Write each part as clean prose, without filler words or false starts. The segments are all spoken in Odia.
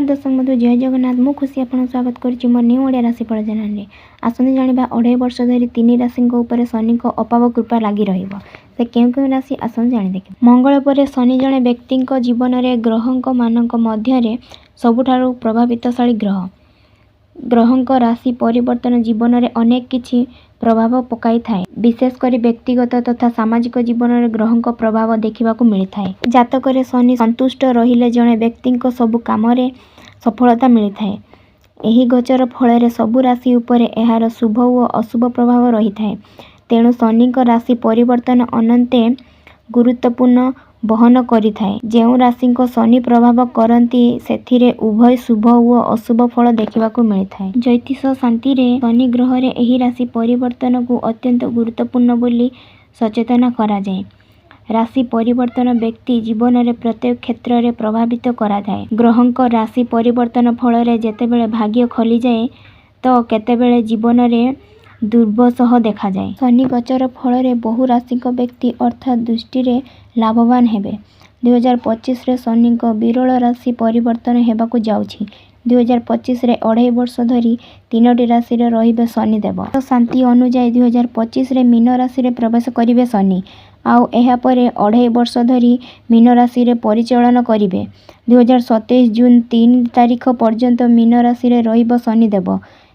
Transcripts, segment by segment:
ନମସ୍କାର ଦର୍ଶକ ବନ୍ଧୁ, ଜୟ ଜଗନ୍ନାଥ। ମୁଁ ଖୁସି ଆପଣଙ୍କୁ ସ୍ୱାଗତ କରୁଛି ମୋ ନ୍ୟୁ ଓଡ଼ିଆ ରାଶିଫଳ ଚ୍ୟାନେଲରେ। ଆସନ୍ତୁ ଜାଣିବା, 2.5 ବର୍ଷ ଧରି ତିନି ରାଶିଙ୍କ ଉପରେ ଶନିଙ୍କ ଅପାର କୃପା ଲାଗି ରହିବ। ସେ କେଉଁ କେଉଁ ରାଶି, ଆସନ୍ତୁ ଜାଣି ଦେଖିବା। ମଙ୍ଗଳ ପରେ ଶନି ଜଣେ ବ୍ୟକ୍ତିଙ୍କ ଜୀବନରେ ଗ୍ରହଙ୍କ ମାନଙ୍କ ମଧ୍ୟରେ ସବୁଠାରୁ ପ୍ରଭାବିତଶାଳୀ ଗ୍ରହ। ଗ୍ରହଙ୍କ ରାଶି ପରିବର୍ତ୍ତନ ଜୀବନରେ ଅନେକ କିଛି ପ୍ରଭାବ ପକାଇଥାଏ। ବିଶେଷ କରି ବ୍ୟକ୍ତିଗତ ତଥା ସାମାଜିକ ଜୀବନରେ ଗ୍ରହଙ୍କ ପ୍ରଭାବ ଦେଖିବାକୁ ମିଳିଥାଏ। ଜାତକରେ ଶନି ସନ୍ତୁଷ୍ଟ ରହିଲେ ଜଣେ ବ୍ୟକ୍ତିଙ୍କ ସବୁ କାମରେ ସଫଳତା ମିଳିଥାଏ। ଏହି ଗୋଚର ଫଳରେ ସବୁ ରାଶି ଉପରେ ଏହାର ଶୁଭ ଓ ଅଶୁଭ ପ୍ରଭାବ ରହିଥାଏ। ତେଣୁ ଶନିଙ୍କ ରାଶି ପରିବର୍ତ୍ତନ ଅତ୍ୟନ୍ତ ଗୁରୁତ୍ୱପୂର୍ଣ୍ଣ ବହନ କରିଥାଏ। ଯେଉଁ ରାଶିଙ୍କ ଶନି ପ୍ରଭାବ କରନ୍ତି, ସେଥିରେ ଉଭୟ ଶୁଭ ଓ ଅଶୁଭ ଫଳ ଦେଖିବାକୁ ମିଳିଥାଏ। ଜ୍ୟୋତିଷ ଶାସ୍ତ୍ରରେ ଶନି ଗ୍ରହରେ ଏହି ରାଶି ପରିବର୍ତ୍ତନକୁ ଅତ୍ୟନ୍ତ ଗୁରୁତ୍ୱପୂର୍ଣ୍ଣ ବୋଲି ସଚେତନ କରାଯାଏ। ରାଶି ପରିବର୍ତ୍ତନ ବ୍ୟକ୍ତି ଜୀବନରେ ପ୍ରତ୍ୟେକ କ୍ଷେତ୍ରରେ ପ୍ରଭାବିତ କରିଥାଏ। ଗ୍ରହଙ୍କ ରାଶି ପରିବର୍ତ୍ତନ ଫଳରେ ଯେତେବେଳେ ଭାଗ୍ୟ ଖୋଲିଯାଏ ତ କେତେବେଳେ ଜୀବନରେ ଦୁର୍ବସହ ଦେଖାଯାଏ। ଶନି ଗୋଚର ଫଳରେ ବହୁ ରାଶିଙ୍କ ବ୍ୟକ୍ତି ଅର୍ଥ ଦୃଷ୍ଟିରେ ଲାଭବାନ ହେବେ। 2025ରେ ଶନିଙ୍କ ବିରଳ ରାଶି ପରିବର୍ତ୍ତନ ହେବାକୁ ଯାଉଛି। 2025ରେ 2.5 ବର୍ଷ ଧରି ତିନୋଟି ରାଶିରେ ରହିବେ ଶନିଦେବ। ଶାସ୍ତ୍ର ଅନୁଯାୟୀ, 2025ରେ ମୀନ ରାଶିରେ ପ୍ରବେଶ କରିବେ ଶନି। ଆଉ ଏହାପରେ 2.5 ବର୍ଷ ଧରି ମୀନ ରାଶିରେ ପରିଚାଳନା କରିବେ। 2027 ଜୁନ୍ 3 ତାରିଖ ପର୍ଯ୍ୟନ୍ତ ମୀନ ରାଶିରେ ରହିବ ଶନିଦେବ।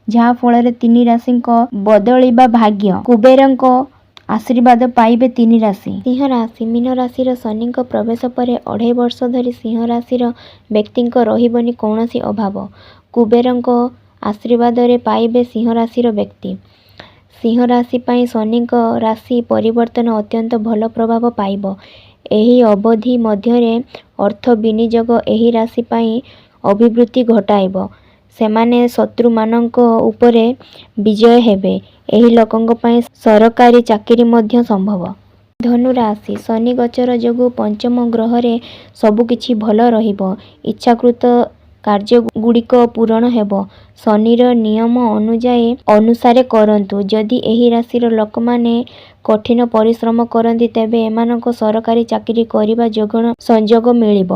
ଯାହା ଫଳରେ ତିନି ରାଶିଙ୍କ ବଦଳିବା ଭାଗ୍ୟ। କୁବେରଙ୍କ ଆଶୀର୍ବାଦ ପାଇବେ ତିନି ରାଶି। ସିଂହ ରାଶି। ମୀନ ରାଶିର ଶନିଙ୍କ ପ୍ରବେଶ ପରେ 2.5 ବର୍ଷ ଧରି ସିଂହ ରାଶିର ବ୍ୟକ୍ତିଙ୍କ ରହିବନି କୌଣସି ଅଭାବ। କୁବେରଙ୍କ ଆଶୀର୍ବାଦରେ ପାଇବେ ସିଂହ ରାଶିର ବ୍ୟକ୍ତି। ସିଂହ ରାଶି ପାଇଁ ଶନିଙ୍କ ରାଶି ପରିବର୍ତ୍ତନ ଅତ୍ୟନ୍ତ ଭଲ ପ୍ରଭାବ ପାଇବ। ଏହି ଅବଧି ମଧ୍ୟରେ ଅର୍ଥ ବିନିଯୋଗ ଏହି ରାଶି ପାଇଁ ଅଭିବୃଦ୍ଧି ଘଟାଇବ। ସେମାନେ ଶତ୍ରୁମାନଙ୍କ ଉପରେ ବିଜୟ ହେବେ। ଏହି ଲୋକଙ୍କ ପାଇଁ ସରକାରୀ ଚାକିରି ମଧ୍ୟ ସମ୍ଭବ। ଧନୁ ରାଶି। ଶନି ଗୋଚର ଯୋଗୁଁ ପଞ୍ଚମ ଗୃହରେ ସବୁକିଛି ଭଲ ରହିବ। ଇଚ୍ଛାକୃତ କାର୍ଯ୍ୟଗୁଡ଼ିକ ପୂରଣ ହେବ। ଶନିର ନିୟମ ଅନୁଯାୟୀ ଅନୁସାରେ କରନ୍ତୁ। ଯଦି ଏହି ରାଶିର ଲୋକମାନେ କଠିନ ପରିଶ୍ରମ କରନ୍ତି, ତେବେ ଏମାନଙ୍କୁ ସରକାରୀ ଚାକିରି କରିବା ଯୋଗ ସଂଯୋଗ ମିଳିବ।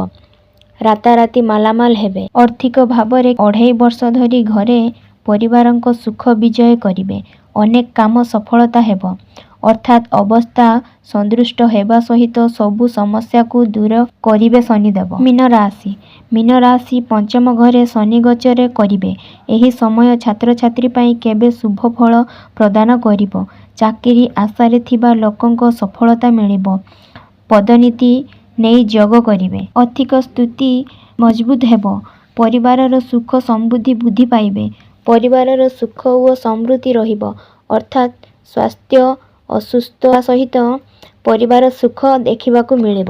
ରାତାରାତି ମାଲାମାଲ ହେବେ। ଆର୍ଥିକ ଭାବରେ 2.5 ବର୍ଷ ଧରି ଘରେ ପରିବାରଙ୍କ ସୁଖ ବିଜୟ କରିବେ। ଅନେକ କାମ ସଫଳତା ହେବ। ଅର୍ଥାତ୍ ଅବସ୍ଥା ସନ୍ତୁଷ୍ଟ ହେବା ସହିତ ସବୁ ସମସ୍ୟାକୁ ଦୂର କରିବେ ଶନିଦେବ। ମୀନ ରାଶି। ମୀନ ରାଶି ପଞ୍ଚମ ଘରେ ଶନି ଗୋଚର କରିବେ। ଏହି ସମୟ ଛାତ୍ରଛାତ୍ରୀ ପାଇଁ କେବେ ଶୁଭ ଫଳ ପ୍ରଦାନ କରିବ। ଚାକିରି ଆଶାରେ ଥିବା ଲୋକଙ୍କ ସଫଳତା ମିଳିବ। ପଦୋନ୍ନତି ନେଇ ଯୋଗ କରିବେ। ଆର୍ଥିକ ସ୍ଥିତି ମଜବୁତ ହେବ। ପରିବାରର ସୁଖ ସମୃଦ୍ଧି ବୃଦ୍ଧି ପାଇବେ। ପରିବାରର ସୁଖ ଓ ସମୃଦ୍ଧି ରହିବ। ଅର୍ଥାତ୍ ସ୍ୱାସ୍ଥ୍ୟ ଅସୁସ୍ଥ ସହିତ ପରିବାର ସୁଖ ଦେଖିବାକୁ ମିଳିବ।